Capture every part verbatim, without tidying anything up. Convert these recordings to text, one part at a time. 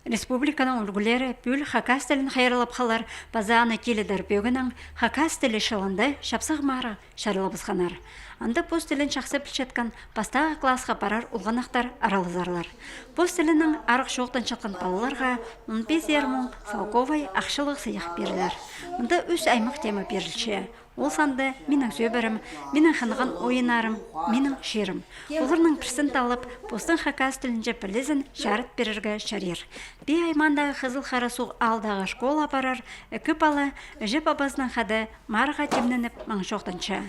Республиканың ӱлгӱлері пӱӱл хакас тілін хайраллап халар, паза аны тилідер пӧгінең хакас тілі чылында чапсығ марығ чарылыбысханнар. Анда пос тілін чахсы пілчеткен пастағы классха парар олғанахтар аралазарлар. Пос тілінең арығ чоохтанчатхан палаларға он пис-ир муң салковай ахчалығ сыйых пирілер. Мында ӱс аймах тема пирілче. Ол санда «Минің сӧбірем», «Минің хынған ойыннарым», «Минің чирім». Оларның пірсін таллап, постың хакас тілінҷе пілізін чарыт пирерге чарир. Пии аймағындағы Хызыл Харасуғ аалдағы школаа парар ікі пала іҷе-пабазынаң хада марығға тимненіп, маң чоохтанча.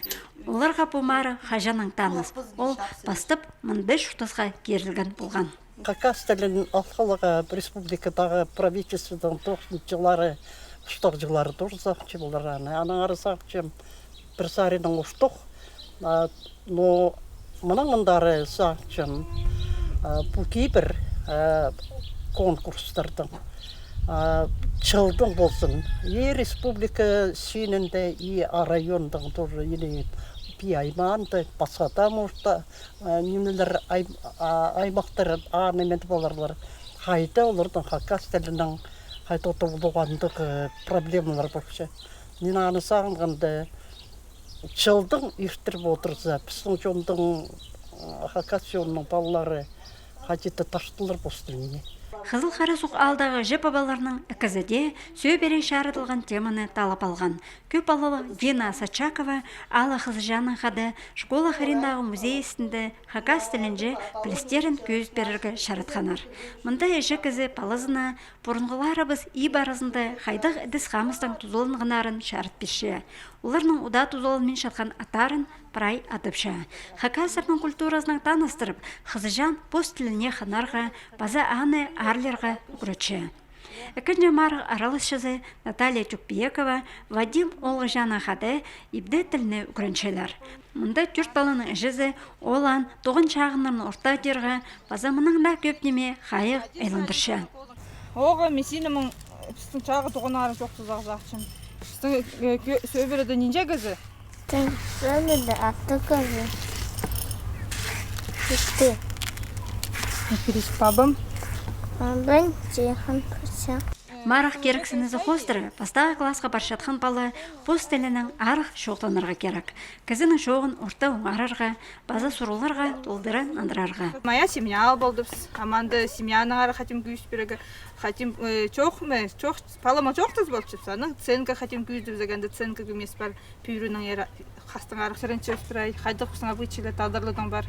Оларға пу марығ хаҷаннаң таныс. Ол пастап мындағ чуртасха кирілген полған. Хакас тілін ал халарға республикадағы правительстводаң тоғызынҷы чыллары, устағҷылары тоже сағынчам, олар аны, аннаңар сағынчам, пір саринаң устох. А, но мынаң андары сағынчам, а, пу кибір, а, конкурстардаң, а, чылдаң ползын, и республика синінде, и райондаң тоже, или пии аймаанда, пасха даа, может, а, нимелер, ай-, а, аймахтар, а, ниме поларлар. Хайда оларның хакас тілінең хайда-да улуғ андағ, э, проблемалар полча. Мин аны сағынғанда, чылдаң иртіріп одырза, пістің чонның, э, хакас чонның палалары хайди-да тартылар пос тіліне. Хызыл Харасуғ аалдағы іҷе-пабаларның ікізі дее сӧбіре чарыдылған теманы таллап алған. Кӧп палалығ Дина Сачакова ааллығ хызыҷаанаң хада школа хыриндағы музей істінде хакас тілінҷе пілістерін кӧзіт пирерге чаратханнар. Мында іҷе кізі палазына пурунғыларыбыс иб аразында хайдағ ідіс-хамыстаң тузаланғаннарын чарыт пирче. Оларның удаа тузаланминчатхан аттарын прай адапча. Хакастарның культуразынаң таныстырып, хызыҷаан пос тіліне хынарға паза аны аарлирға ӱгретче. Ікінҷі марығ араласчызы Наталья Тюкпиекова Вадим оолғыҷаанаң хада ибде тілні ӱгренчелер. Мында тӧрт паланың іҷезі олаан туған чағыннарын ортадирға паза мынаң даа кӧп ниме хайығ айландырча. Оға, мин синімнең пістің чағын туғаннары чоохтазарға сағынчам. Пістің, э, кӧ-, сӧбіреде нинҷе кізі? Тың сӧбіреде алты кізі. Пістің пабам. Пабам Тихон пірсі. Марығ кирексінізі хоостыра пастағы классха парчатхан пала пос тілінең арығ чоохтанарға кирек. Кізінің чооғын орта оңарарға, паза сурығларға толдыра нандырарға. Моя семья ол полды піс. Амды семьянаңар хатим кӧзіт пирерге, хатим, э, чоох, ме, чоох, палама чоохтазып полчабыс, анаң сценка хатим кӧзідібіс, анда сценка кӧмес пар, пӱӱрінең ира, хастың арығ сіренчебіс прай, хайдағ пістің обычайлар, тадарларның пар.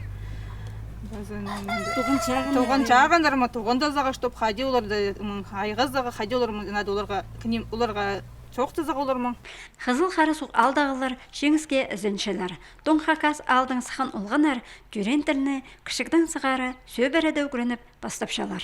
Туған чағын. Туған чағыннарыма, туған тазаға, чтоб хайди оларның, м, айғазарға, хайди олар, м, надо оларға, кіним, оларға чоохтазарға оларның. Хызыл Харасуғ аалдағылар чиңіске ізенчелер. Тоң хакас аалдаң сыххан олғаннар тӧреен тілні кічігдең сығара сӧбіреде ӱгреніп пастапчалар.